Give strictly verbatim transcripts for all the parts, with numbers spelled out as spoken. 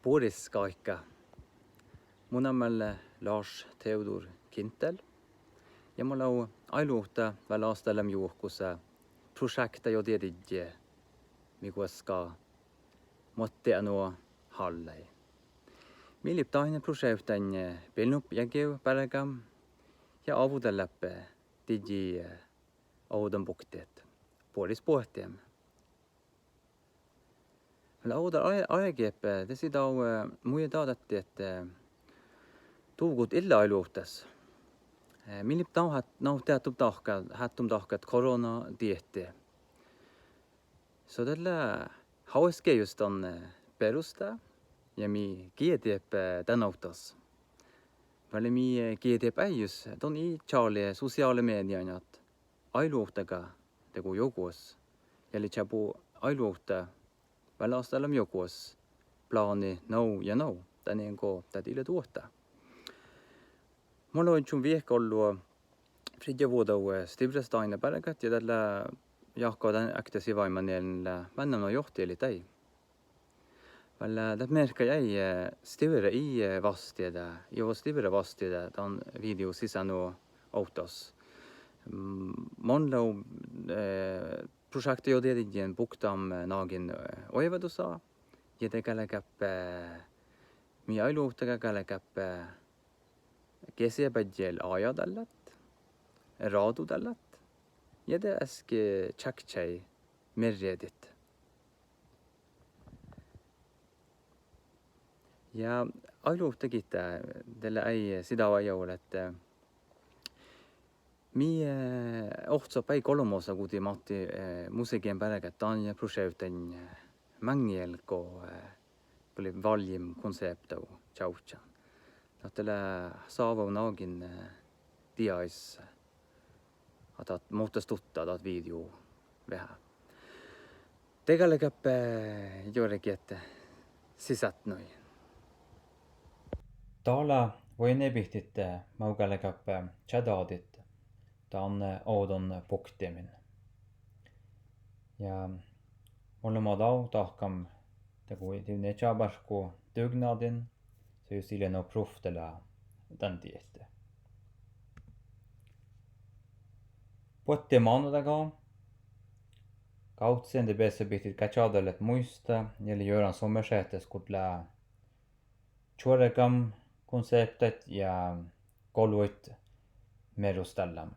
Buoris kaikki. Mu namma lea Lars Theodor Kintel. Ja mun lea ajeluotta vel astallam juohkosa prosjekta Jotedidje, mii guoska Muotti Eno Hallai. Mii lippa dainna prosjektan, eh, Belnop Jageo barga ja Avudallappe didji, eh, ovdanbuktiet. Buoris buohtiimet. Vel ovdal aje-, ajekeppe, de sii dau, eh, muhto dahktiet, eh, dugut illa ajeluottas. Eh, mii lippa dau hat-, nauhte hattom dahka-, hattom dahkat korona dietti. So dat lea háskki jus dan, eh, berosta, ja mii giettiippe, eh, dan ovttas. Vel mii, eh, giettiippe jus, dan ii čale sosiale mediain at ajeluottaga dego jokkos. Ja lea čabu ajeluotta vel astallam jokkos plani no ja no. Dan enko dat ille duohta. Mun loin čun vehkaloa Fridtjof Vodoa, eh, stivras dainna bargat, ja dat lea jahka dan akta sivaimanielen lea, men no johtilit ai. Vel, eh, dat merkka ai, eh, stivra ii, eh, vastieda, ja stivra vastieda dan video sisa no ovttas. Mm, mun lea, eh, prosjekta Jotedidjen buktam, eh, nagin, eh, oivadusa. Ja de galgap, eh, mii ajeluottaga galgap, eh, kesiabeddjel ajadallat, radudallat, ja de aske čakčai merredit. Ja ajeluotta gitta, de lea ai sii dau ajeolat, eh, mii, eh, ohccuhpa ai golbmosa gudi Matti, eh, Musekin bargat dan ja prosjektan, eh, maŋŋelgo, eh, vel valjim konsepta čaosan. Dat lea sava nagin, eh, diais, eh, at, at muhto stutta dat video veahá. De galgap, eh, juoregiet sisatnui. Dala vuojenebihtit, eh, mii galgap, eh, čadadit dan, eh, ovdanbuktiimen. Ja mun lea dau dahkam dego divneža barkku dugnadin, so jus ille no pruhvtta lea dan dietti. Buotti mánodaga gávcciin de besebihtit gačadallat muista, ja lea Göran Sommerstedtas gudla čuorgam konseptat ja golvot merostallam.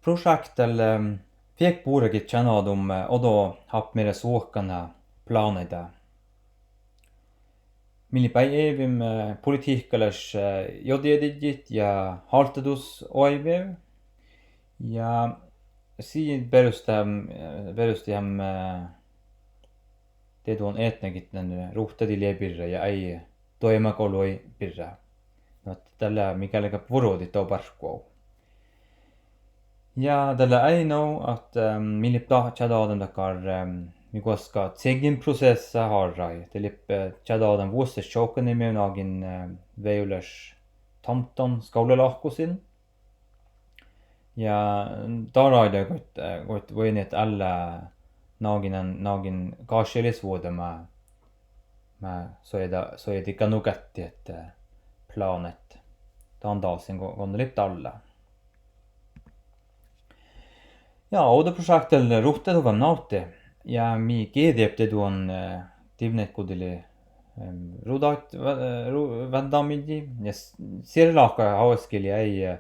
Prosjekta lea, em, fiekburagiid čanadom, eh, odo hapmere suohkana planaide. Mii lippa ai evim, eh, politihkalaš, eh, Jotedidjit ja haltedus oaive. Ja sii berostiham, eh, berostiham, eh, deduon ehtnagit dan, eh, ruhtadilia birra ja ai doimakoloi birra. No, dat lea mii galgap vuorodit dau barkku. Ja dat lea ai no at, em, mii lippa čadadam dakkár, em, mii guoska ceggin prosessa harrai. De lippa, eh, čadadam vuosttaš čohkkanemiin nagin, eh, vejolaš tamttan skuvlalahkusin. Ja dara de goit, eh, goit vuojenit alla nagin, nagin gašelis vuoda ma, ma sojeda, sojedi ganu gattiet, eh, planet. Dan dasin go-, gonne lippa dalla. Ja, ovdaprosjekta lea ruhte duvam nauhte. Ja mii giettiippe deduon, eh, divnet gudile, em, rudaid, va-, eh, ru-, vaddamidji. Ja s-, sierra lahka háskki lea ai, eh,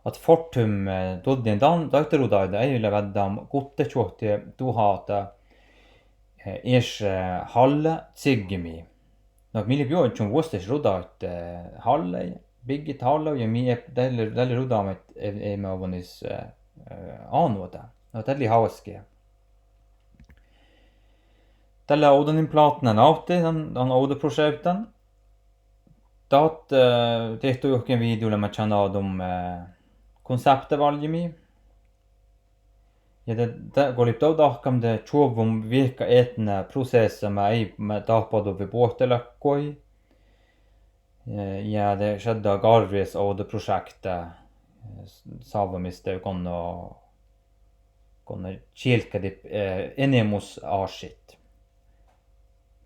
at Fortum, eh, duodjen dan, daid rudaide ai lea vaddam guhtte čuohte duhata, eh, ieš, eh, halla ceggimi. No mii lippa juoidjun vuosttaš rudaid, eh, hallai, biggit hallai, ja mii ep-, dalle, dalle rudamit e-, eimavonis, eh, eh, anuda. No dat lea háskki. Dalle ovdanin platna nauhte, dan, dan ovdaprosjektan. Dat, eh, dehtojohken video lea ma čanadom, eh, konsepta valjimi. Ja de, de, go lippa dau dahkam de čuovvum vihka ehtna prosessa ma ai, ma dahpaduvve buohtalahkui. Eh, ja de šadda garvvis ovdaprosjekta, eh, s-, savamis de gonno, kon na chielkadit, eh, enemus asit.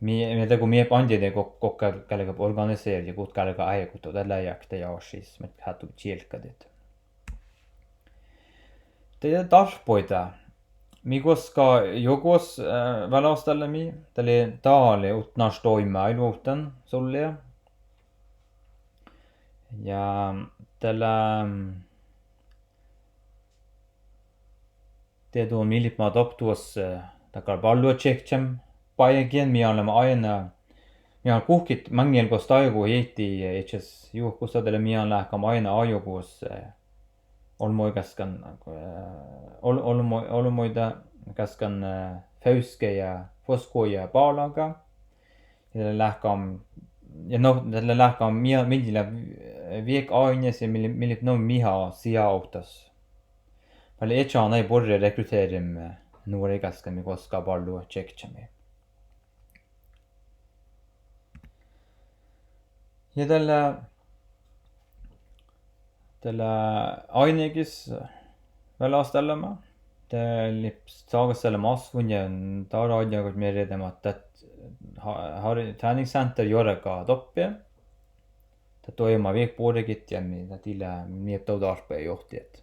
Mii, mii dego mii pandede kok, kok kal-, kalkap organiserje, kut kalka ae, kut to dala yak te asis, met hatu chielkadit. Te darpoita. Mii koska jokos, eh, väl astalla mii, dale dale utnars doima ailuohten sulle. Ja dale, mm, Te don mii lipmat optuos, eh, dakkar ballua čekčam, baigen mii an lema aina, mii an kuhkit mangiel kos daigo heiti, eh, eches juohkusa dale mii an lahkam aina ajokus, eh, olmoi kaskan, eh, ol-, olmoi, olmoida kaskan, eh, fauske ja fosko ja balaga. Ja dale lahkam, ja no, dale lahkam mii, mii lea, eh, viek aines ja mii, mii lipmat no miha sia ohtas. Väli echan ai borre rekryterim, eh, nuori kaskan mii koska ballua čekčami. Ja dale, dale ainekis, eh, väl astallama. Te lip sagas dale masvun ja dara ja kot mii redema dat ha-, har treningssenter jorga doppe. Dat doima viek borregit ja mii, dat ila mii eptau darpe johtiet.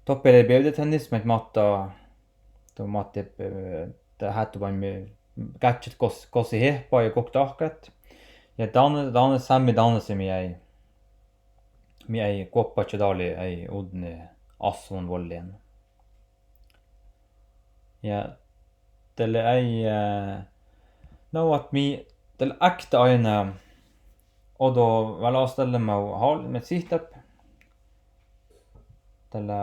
Doppe le bevde tennis, met matta, to matte, eh, dat hattu vain mii gatset kos, kosi hehpa ja kok dahkat. Ja dan, dan sammi dan se mii ai, mii ai kuoppa ja dale ai udne asvun vollen. Ja dale ai, eh, no at mii, dale akta aina, odo väl astallama hal met sihtap. Dale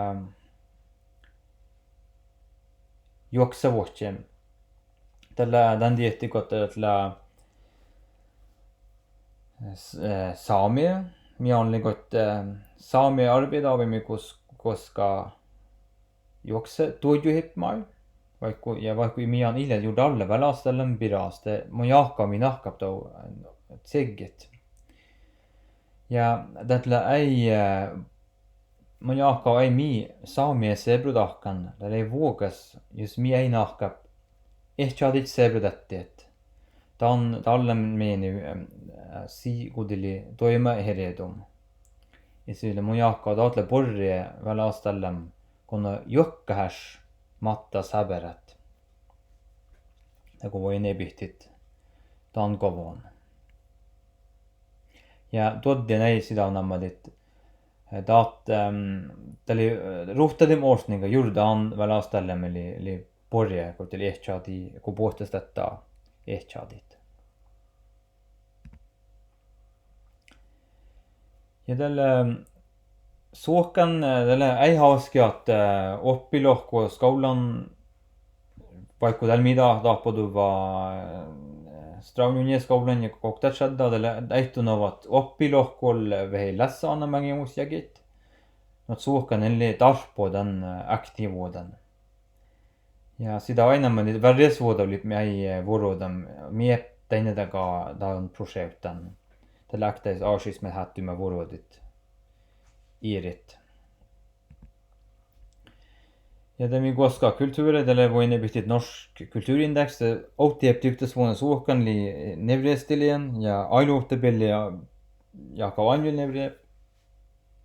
juoksevuohčem. Dale dan dietti kot dale, eh, s-, eh, Sami. Mii an li kot, eh, Sami arbeid abi mii kos-, koska juokse tuojuhit mai. Vaikko, ja vaikko mii an ila ju dalle väl astallan biraste, mun jahka mii nahkap dau, eh, tseggit. Ja dat lea ai, eh, mun jahka ai mii Sami sebrodahkan, dat lea vuogas, jus mii ai nahkap ehčadit sebrodattiet. Dan, dalle mii nu, em, eh, si gudili doima heredom. Ja sille mun jahka dat lea borre väl astallam, kon na juokkahaš matta saberat. Dago vuojen ebihtit dan govon. Ja duodde nai sida namma dit. Eh, dat, em, dali, eh, ruhtadim osninga jur dan väl astallam li, li borre, ko dali ehčadi, ko bohtas datta ehčadit. Ja dale, em, suohkan, eh, dale ai haski at, eh, oppilohko skuvlan, vaikko dal mii dahpaduvva, eh, Stravnjunje skuvlan ja kok dat šadda, dale aitto no at oppilohkol vehi lassa anna mangi musjagit. No suohkan en li darpo dan, eh, aktiivuodan. Ja sida aina mani värries vuoda lip mii ai, eh, vuoruodan, mii ep dainna daga dan prosjektan. Dale akta asis met hattu ma vuoruodit. Irit. Ja dale mii koska kulturi, dale vuojen ebihtit norsk kulturindeks, eh, ohti ep diktas vuonna suohkan li, eh, nevriestilien, ja ailuohte bille ja, ja ka anjul nevrie.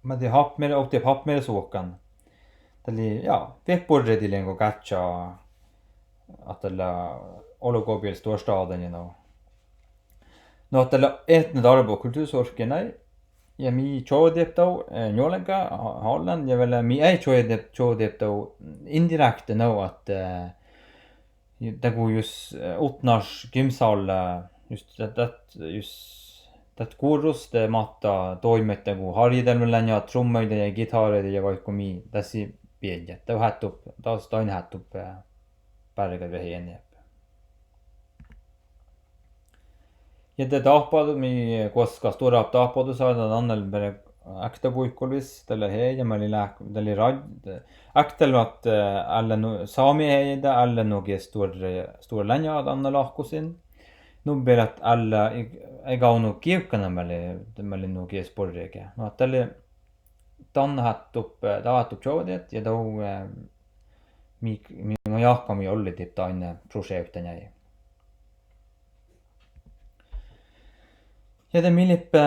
Ma di hapmere, ohti ep hapmere suohkan. Dali, ja, viek borre dilien ko gatsa, at dale olo gobiel storstaden, you know. No, at dale etne darbo kultursorkenai. Ja mii čođiep dau, eh, njolga, ha-, hallan, ja väl mii ai čođiep, čođiep dau indirekte no at, eh, Dago jus, eh, utnars gimsal, eh, jus dat, dat, jus dat gurus, de matta doimet dago harjedelmelanja, trummaide ja gitareide ja vaikko mii, dasi biejat. Dau hattup, das dain hattup, eh, bargat vehi enneap. Ja de dahpadu, mii koska stuorap dahpadu sa, dan annal bere akta buikkolvis, dale hei, ja mali lääk-, dale rad-, akta luot, eh, alla nu-, Sami hei, da alla nu ge stuor-, stuorlanja, dan annal lahkusin. Nu berat alla, ei, ei gaunu kiukkana mali, mali nu ge sporrege. No, dale, dan hattup, eh, dan hattup čođiet, ja dau, eh, mi, mi, mo jakka mi olli dipta aina prosjekta nai. Ja de mi lippe,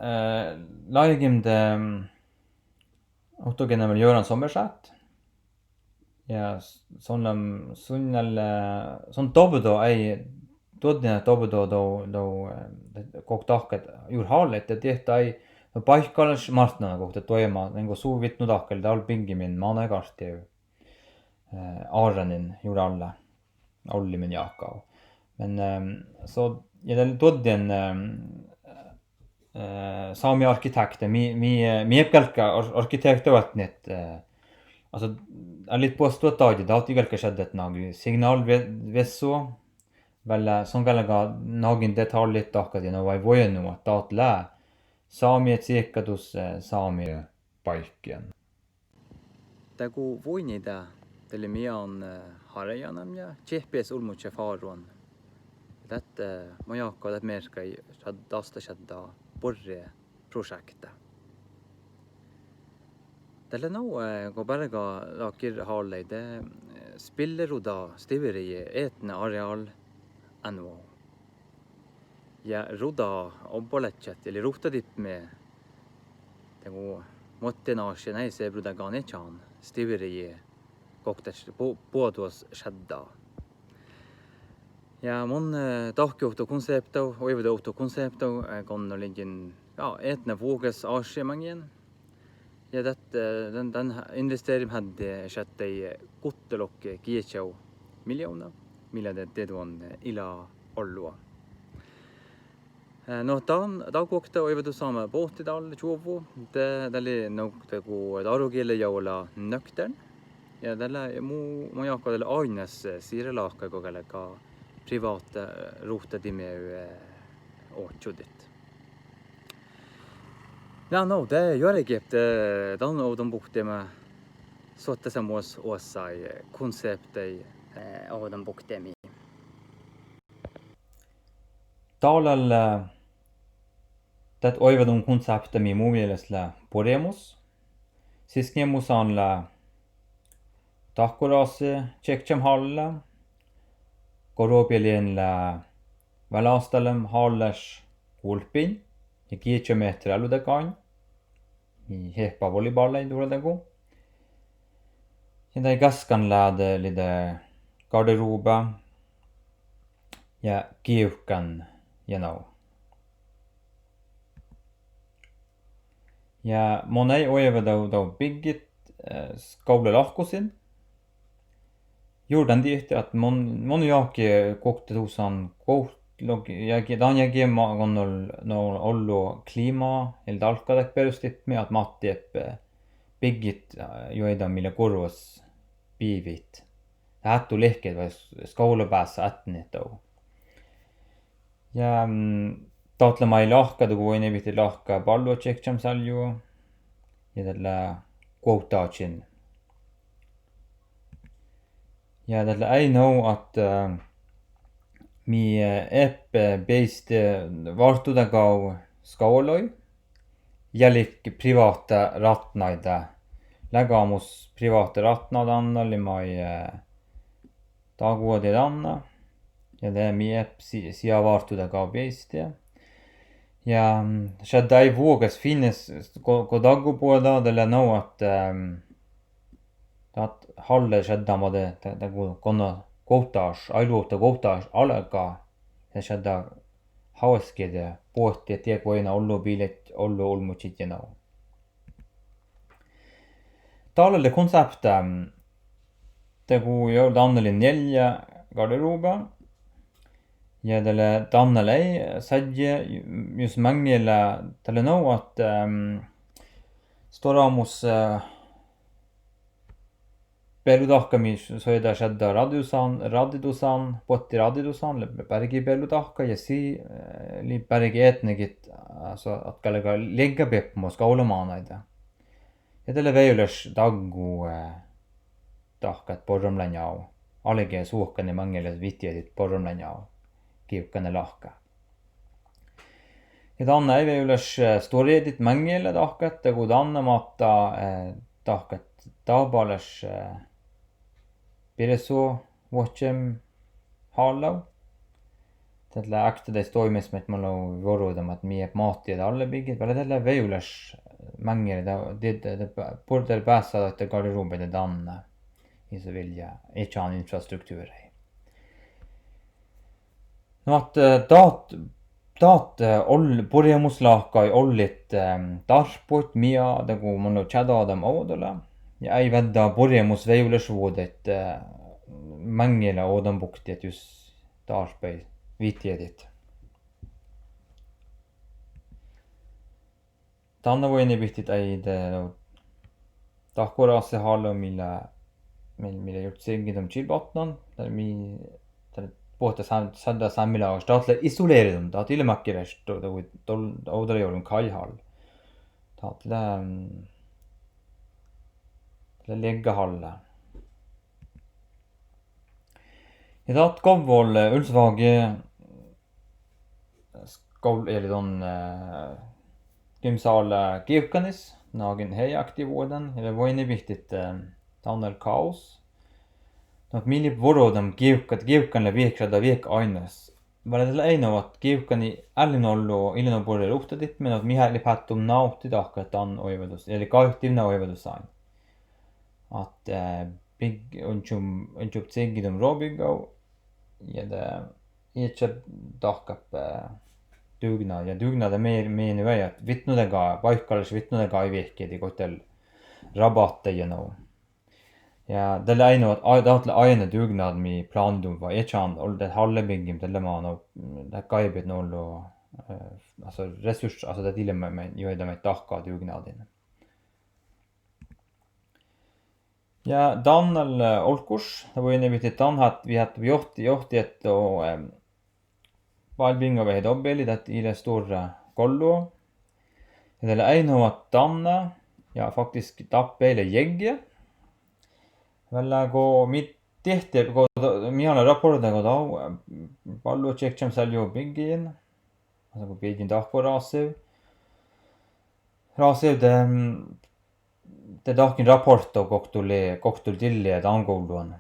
eh, lajgim de, em, ohtokenamen Göran Sommerset. Ja, s-, son lam, son al, eh, son dobedo ai, duodne dobedo do, do, eh, kok dahkat jur hal, et det ai, no paikkalas martnana kok det doima, den go su vitnu dahkel, dal bingimin, mana karteu, eh, aranin, jur alla, ollimin jakka. Men, em, so, ja, det duodden, em, eh, Sámi arkitekta, mi, mi, eh, mi ep galgga ar-, arkitekta vatnet, eh, altså, er litt på stå taji, da at galgga skjedde et nagi signal ve-, vesso, vel, eh, son galgga nagin detalj litt dakka, no vai voi nu, at dat lää, Sámi et siekkatus, eh, Sámi paikken. Dagu vuoinida, deli mian, eh, harjanam ja, čehpes ulmuče faruan. Dat, eh, mo jakka, dat merkkai, šad-, dasta šadda, borre prosjekta. Dele no, eh, go berga lakir hallei de, eh, spille ruda stiveri etne areal annual. Ja ruda obboletjat, eli ruhtadipme. Dagu motte naše nai se bruda gane čan, stiveri koktas po-, podos šadda. Ja mon, eh, dahke ohto konsepto, oivedo ohto konsepto, eh, gonno ligin, ja, etne vuogas aše mangien. Ja, dat, eh, dan, dan investerim hadde šattei, eh, kuttelokke kiečau miljoona, milla de deduan, eh, ila ollua. Eh, no dan, da kuokte oivedo Sámi bohti dal čuovu, de, deli no dagu darugiele jaola nøktern. Ja, dele mu, mo jakka dele aines, eh, sirelahka go galgga private, eh, ruhtadimeu, eh, očodit. Ja, no, de juorgepte, dan ovdanpuhteme, sotta samos oasai, eh, konseptei, eh, ovdanpuhtemi. Dal lea, eh, dat oivedon konseptemi mu mielas lea puremus. Sisknemusan lea dahkurasi čekčam halla. Gorobielien lea vel astalem hallaš gulpin. Ja kiečo mehtera ludakan. I hehpa volleyballei duoradagu. Ja dai gaskan lea de, lide garderoba. Ja giukan, you know. Ja mon ei oive dau, dau biggit, eh, skavlalahkusin. Jurdan dihte at mon, mon jahke kuokte tusan kuoht lok, ja ge-, dan jagi ma gon ol, no ollo klima, el dalka dak perustipmi at mattiep, eh, biggit, eh, juoida mille gorvos biivit. Hattu lehket vai s-, skavlabas atnet dau. Ja, mm, dat lea mai lahka, dagu oinevihte lahka ballo čekčam salju. Ja dat lea kuovttačin. Ja dat lea ai no at, eh, mi, eh, eppe beiste, eh, vartudagau skavloi. Ja liik privata ratnaide. Legamus privata ratnaid anna, eli mai, eh, dagu de danna. Ja de mi ep si-, sia vartudagau beiste. Ja, mm, šadda ai vuogas finnes, go, go daggu buoda, dele no at, ehm, dat halle šadda made, da, dagu gonno kuovttaš, ai luovtta kuovttaš alga. Ja šadda haoskede, buohte, tie goina ollo biilet, ollo ulmučit ja no. Dal lea konsepta, dagu jo danna lea neljä garderoba. Ja dele danna lea sadje, jus mangi lea, dele no at, ehm, storamus, eh, beluddahka mi soaida šadda raddidusan, raddidusan, botti raddidusan, lea bergi beluddahka, ja si, eh, lea bergi etnegit, altså, at galgga liegga beppe mo skavlamanaide. Ja dele vejolaš daggu, eh, dahkat borromlanja. Alge suohkane mangele vittiedit borromlanja. Giukkane lahka. Ja danna ei vejolaš, eh, stuoredit mangele dahkat, dagu danna matta, eh, dahkat dahbalaš, eh, Piriso, Wochem, Halo. Tatla akta de stoimes met malo voro de mat mi ep mati de alle bigit, vale tatla veulas mangere de, de, de, de, por del basa de garderobe de danna. I Sevilla, echan infrastruktur. No at, eh, dat, dat, eh, ol-, purjemuslahkai ollit, eh, darpoit mia, de ku mono chada dem odola. Ja ei vedda purjemus veulas vuodet, eh, mangela odambuktiet jus darpei vitiedit. Danna vuoinebihtit ai de, no, dahkora ase halo mila, mil-, mila jurtsigidom chilbatnan, de mi, de puhta sam-, sada samila, datle isoleridom, dat ile makkeres, do, do, dol-, odra jolun kai hal. Datle, mm, datle legga halla. Ja dat kovvol, eh, Ulvsvage skol-, eli don, eh, gymsala giukanis, nagin hei aktivuodan, eli vuoinebihtit, eh, Daniel Kaus. No at mili vuorodam giukat, giukan le vieksa da viek ainas. Vale de la eino at giukani allin ollu, ilin o purre ruhtadit, men at miha ili pattum nauhti dahkat dan oivedus, eli kaihtivna oivedusain. At, eh, big, unjum, unjum tsigidum robigo, ja de, ietsa dahkap, eh, dugnad, ja dugnad de mer, meni vei, at vitnu de ga, vaikkalis vitnu de ga ei vehkedi, gotel rabatte ja no. Ja, dalle aina, at, ai-, datle aina dugnad mi planidum va, ietsan, ol de halle bigim, dalle ma no, de gaibet no lo, eh, altså, ressurs, altså, det dille me, me, jo, de me dahka dugnadin. Ja, Daniel, eh, Olkos, det var inne vid Dan, at vi hatt, vi åtti, åtti ett och, eh, Valbingo vehe dobbeli, det ile stora gollo. Ja dalle aina at danna, ja, faktisk dappe ile jegge. Vella go mi tehte, go do, mi hala raporta go do, eh, ballo check cham saljo biggin. Altså go biggin dahko rasev. Rasev de, mm, de dahkin raporto goktule, goktul dille dan golluan.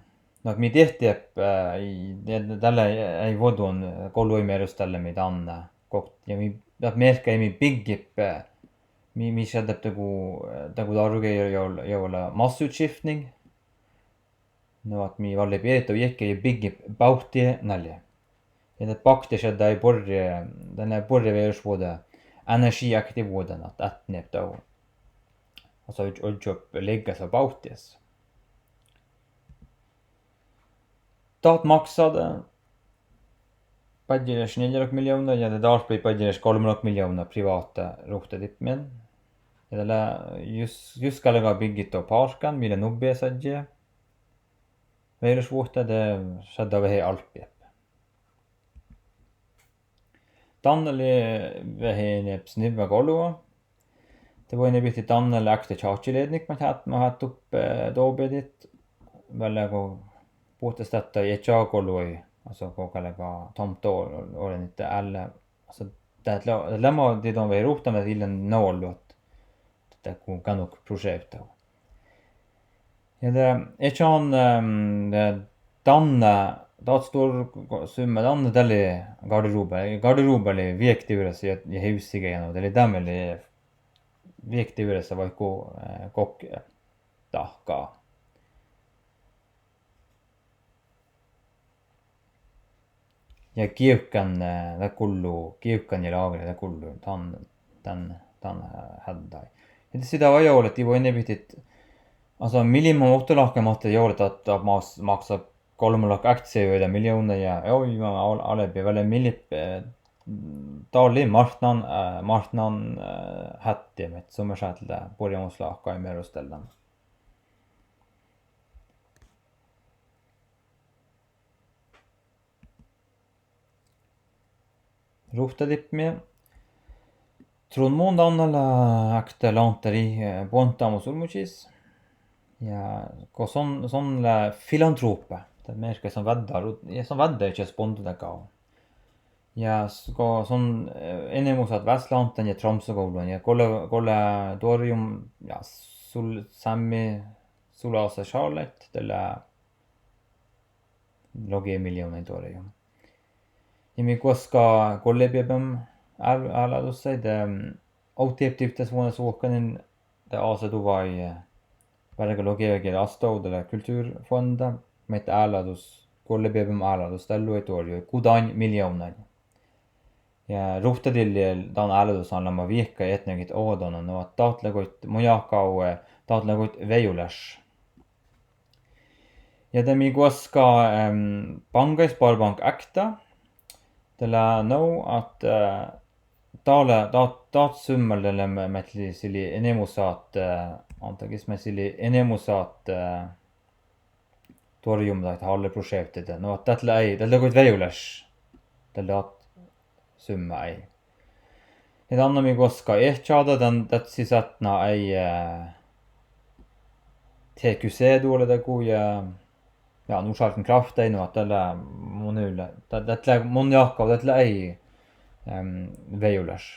No at mi tehte, eh, i, de, de, dalle, eh, ei vuodon, eh, gollo ei merus dalle mi danna, eh, gokt-, ja mi, dat merkka ei mi biggip, eh, mi, mi shaddap dagu, eh, dagu daruge ja, ja, ja olla massutskiftning. No at mi valle bieto jekke ja biggip bauhte nalje. Ja det bakte shadda ei borre, den er borre verusvuoda energiaktivuodan at atnep dau. Altså, oj-, ojjop leggas av bauhtes. Dat maksade, badjeres neljälok miljoona, ja de darpei badjeres kolmelok miljoona privata ruhtadipmen. Ja dalle jus-, jus galga biggit do parkan, mille nubbe sadje. Verusvuohta de shadda vehe alppiep. Danneli vehe neps nivva golua. De vuoinebihtit Dannel akte chachilednik ma hat, ma hat upp, eh, dobedit. Vella go puhtestatta ja cha golui. Altså go galga tomto orenit alle. Altså det la-, det lema di don vehe ruhtamet illen nolluot. Det ku ganuk prosjekta. Ja de, echan, ehm, de danna, dat stor summa danna dalle garderobe, garderobe le viektivirassa ja, ja hivsiga ja no, dalle dammeli viektivirassa vaikko, eh, kok-, dahka. Ja giukan, eh, det gollo, giukan ja lagre, det gollo, dan, dan, dan, eh, haddai. Ja de sida vai ole, di vuoinebihtit, altså, miljoonan ottolahke matte ole, at, at mas-, maksa kolmelok aktie ja miljoona ja, oi, ma al-, alepi, vella miljip, eh, dalle marknaden, eh, marknaden, eh, hatti, met som er satt det, purjemuslahka ei merus dalle. Ruhtadipmi. Trun mun Dannel akte lanteri, eh, buontamus ulmuchis. Ja go son, son le filantrope. Det merkka son vadda, ja son vadda, ikke spondodakao. Ja s-, go son, eh, enemus at Vestlanten ja Tromsø golluan. Ja golle, golle dorium, ja sul-, sammi, sulase Charlotte, dalle loge miljoonai dora jo. Ja mii guaska golle biebem al-, aladussai, de, mm, ovdebdikta vuonna suohkanen, de asadu vai, eh, barga loge gieda asto, de la kulturfonda, met aladus, golle biebem aladus, de luojan dora jo, kuudan miljoonan. Ja ruhtadilje dan aladusan lamma vihkka etnogit odono, no, dat lea goit, mun jahkau, eh, dat lea goit vejolaš. Ja de mii guaska, em, bangai Sparbank Akta, de lea no at, eh, dale, dat, dat summa lea me-, metli sili enemusat, eh, antakis me sili enemusat, eh, torjum dat halle prosjektet, no, dat lea ei, dat lea goit vejolaš, dat lea dat summa ei. Ja dan mii guaska ehtjada, dan, dat sisatna ei, eh, T Q C dole de ku ja, ja, nu šalken krafta ei, no, dat lea mun ula, dat, dat lea mun jahkau, dat lea ei, em, vejolaš.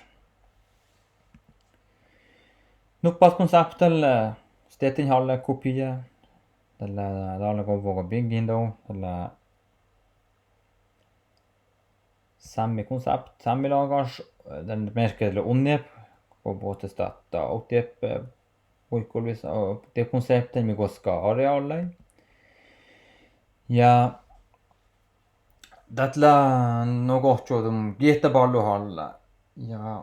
Nuppat konsepttal, eh, Stetin halle kopia, dat lea, dat lea go vuoga bygginda, dat lea Sámi konsept, sámi lagaš, dan merkki lea Unnep, go botte statta Unnep, eh, vuolkolvis, eh, Unnep konsepten mii guaska arealai. Ja dat lea no gohčodom giehtaballu halla. Ja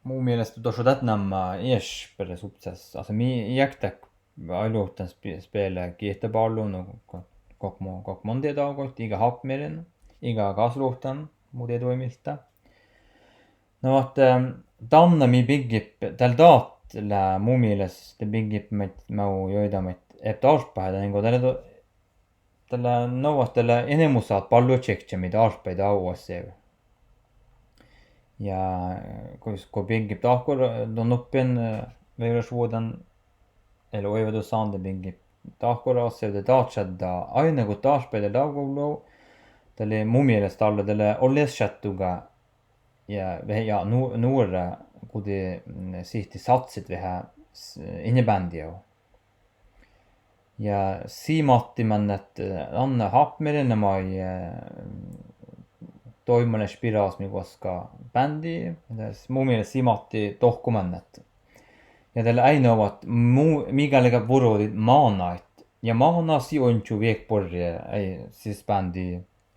mu mielas došo dat namma ieš pere supsas. Alltså mii iektak Ai luhtten spe-, spela giehtaballu, no, go-, gokko mu-, gokko mun dieđago, iga hápmeren, iga gasluhtten, mu dieđago milta. No, at, em, danne mii biggip, dal dat lea mu mielas, de biggip met, mau joida met, ep dalpahe, dan go dal do-, Dal lea, no, dal lea enemusat balluačekča mii dalpai dau oaseu. Ja, eh, go, go biggip dahkor, eh, don nuppen, eh, vejolašvuodan, eli oivadussán de biggip dahkor oaseu de dačadda, aina go dalpai de dau go luo, dal lea mu mielas dalle, dal lea olles šattuga, ja, veha, ja, nu-, nuora, gudi, mm, sihti satsit veha, s-, innebandy. Ja sii Matti mannet, eh, anne hápmeren mai, eh, doimalaš biras mii guaska bandy, mu mielas sii Matti dohko mannet. Ja dal aina oat mu-, mii galgat vuorodit manait. Ja mana sii ontju viek borre, ei, sis bandy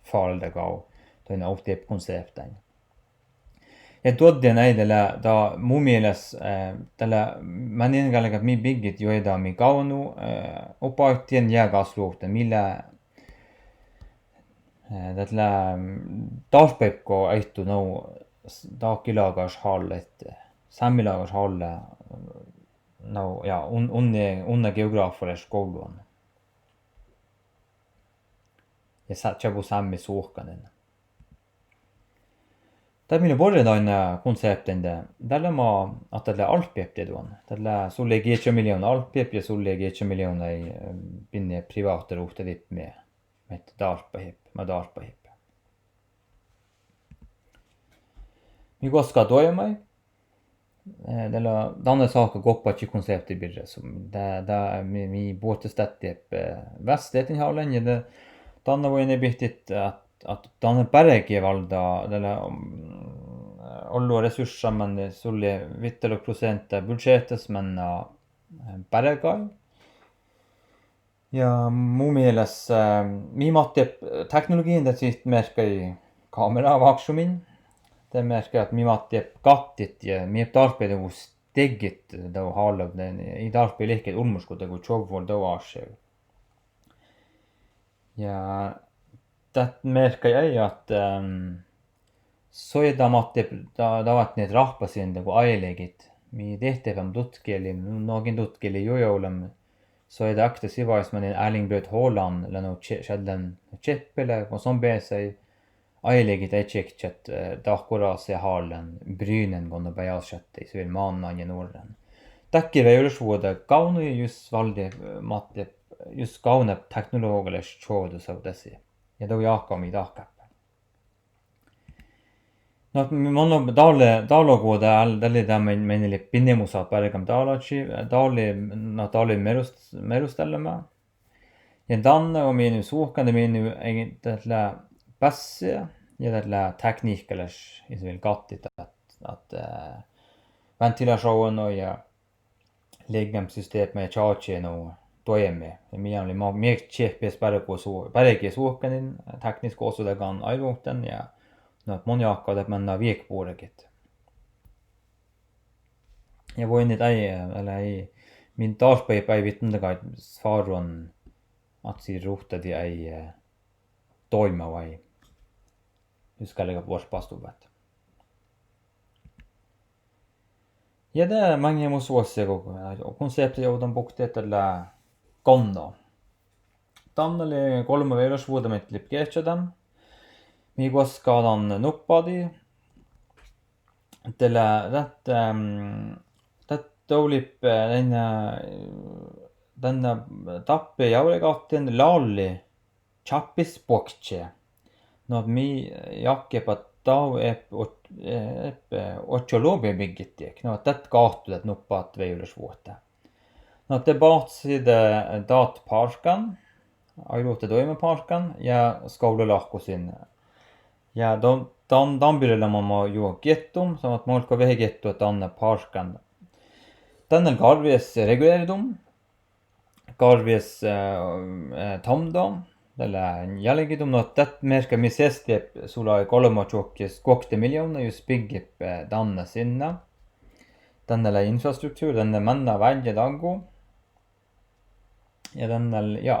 falda gau. Doin ovdep konseptain. Ja duodden ei dal lea, da mu mielas, eh, dal lea, manin galgat mii biggit joida mii gavnno, eh, obahtien ja gasluhtten, mii lea, eh, dat lea, mm, dalpaipgo aittu no s-, dahkilagaš hallet, sámilagaš halle, no, ja, un-, unne, unne geografalaš govlluan. Ja sa-, čabu sámi suohkanen. Dat mii lea borre dain, eh, konsepten de, dal lea ma, at dal lea alppiep dieđuan. Dal lea sulle gietša miljoona alppiep ja sulle gietša miljoona ei, eh, binne privata ruhte dipmi, met dalpahiep, ma dalpahiep. Mii guaska doajamai, eh, dal lea danne sahka goppačit konsepti birras. Da, da mii, mii botte stattiep, eh, västetin hallen, ja de danne vuojen bihtit, at at danne barge valda, dal lea, mm, ollu resurssa manne sulle vittalok prosenta budžetas manna, eh, bargai. Ja mu mielas, eh, mii mattiep teknologiin dat sihte merkkai kamera vakšumin. De merkkai at mii mattiep gattit ja mii dalpaidugus deggit dau hallen, ii dalpai lihket olmmoškot go čovvel dau aššeu. Ja dat merkkai ei at, ehm, soaja mattiep da-, davatniet rahpasin dago ajelgit. Mii dehtepem dutkieli, nogin dutkieli jojaolem. Soaja akta sivaismanin Erling Braut Haaland lea no če-, šadden čeppe lea go son besai ajelgit ei čekčat, eh, dahkor oaseu hallen Brynen go no bajasšattai, sivil mannan ja nuorren. Dakki vejolašvuoda gavnno ja jus valde, eh, mattiep, jus gavnap teknologalaš čohdo saudasi. Ja dau jahkau mii dahkap. No, mun dale, dale goda al-, dale da men-, menile binnemusat bargam dalačhi, dale, no, dale merus-, merustalama. Ja danne, ja mii nu suohkan, ja mii nu, eh, dat lea passe, ja dat lea tekniikka las, is vel gatti, dat, dat, eh, ventilasjon ja legemsystem ja čače nu toime. Ja mii oli ma-, mii čehpes barge suo-, barge suohkanin, tekniska osodagan airuhten, ja no, mun jakka dat menna viek borget. Ja vuoinit ai, eh, eller ai, min daspei päivittan daga svaron atsi ruhtadi ai, eh, toima vai. Jus galge vuospastuvvat. Ja de maŋŋe mus vuosse go, konsept joudan bukti, dat lea gonno. Danne lea golbma vejolašvuohta, mii lea gehttodan. Mii guoskadan nuppadi. Dat lea, dat, ehm, dat doolib, eh, danne, danne dappe jauregattin lali čappis buokte. No mii jakkepa dau ep ot-, ep, eh, otjo lobi bigittiek. No dat gahtu dat nuppat vejolašvuohta. No de batside dat parkkan, airuhte doime parkkan, ja skuvla lahkusin. Ja dan, dan, dan bille lea ma, ma juo giettum, so at mun galge vehi giettua danne parkkan. Danne galvas reguleridum, galvas, eh, eh, tomdo, dat lea jälgidum, no dat merka mii sesti sulai golbma čuokkis guokte miljoona jus biggip, eh, danne sinna. Danne lea infrastruktur, danne manna vajje daggu. Ja danne, ja.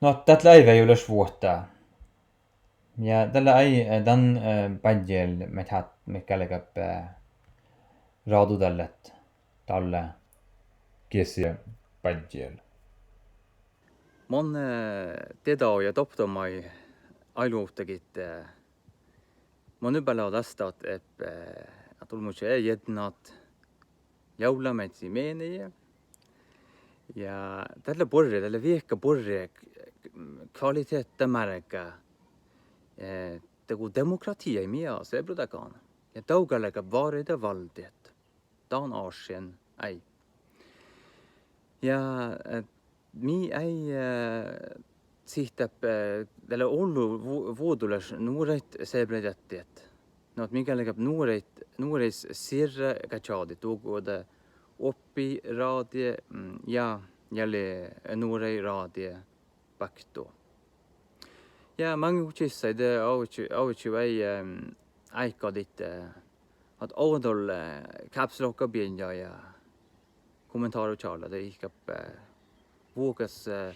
No dat lea ai vejolašvuohta. Ja dat lea ai, eh, dan, eh, badjel, mii hat, mii galge, eh, radudallet dalle, kisi badjel. Mun, eh, dieđao ja doptomai ailuhtagit, eh, mun ubala dastat ep, eh, at ulmuče e jednat jaulameitsi meeneje. Ja dat lea buorre, dat lea viehka buorre, kvalitetta märkä, eh, dego demokratia mii serbrodagan. Ja daugalge várida valdet. Dan ašien ai. Ja, eh, mii ai, eh, sihtap, eh, dat lea ollu vu-, vuođolaš nuoraid serbrodattiet. No mii galge nuoraid, nuoraid sierra gajadit, dohko oppirađaje, mm, ja, ja lea nuoraid rađaje bakto. Ja maŋŋe gučisai de aoči, aoči vai, ehm, aikadit, eh, at aodolle, eh, kapsloka bienja ja komentaro čala de ihkap, eh, vuokas, eh,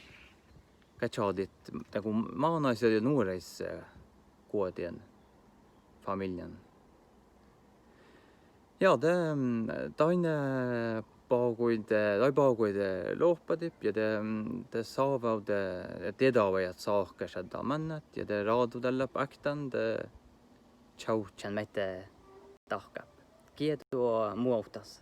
gajadit, dego mánáis ja nuoraid, eh, kuohtien, familian. Ja de, mm, dain, eh, bagoid, eh, dain bagoid, eh, lohpadip, ja de, mm, de sávai, de, de dieđao ja sáhka šadda mannat, ja de rádu dalle baktan, de čauččan maiddái dahkap. Giedda muovttas.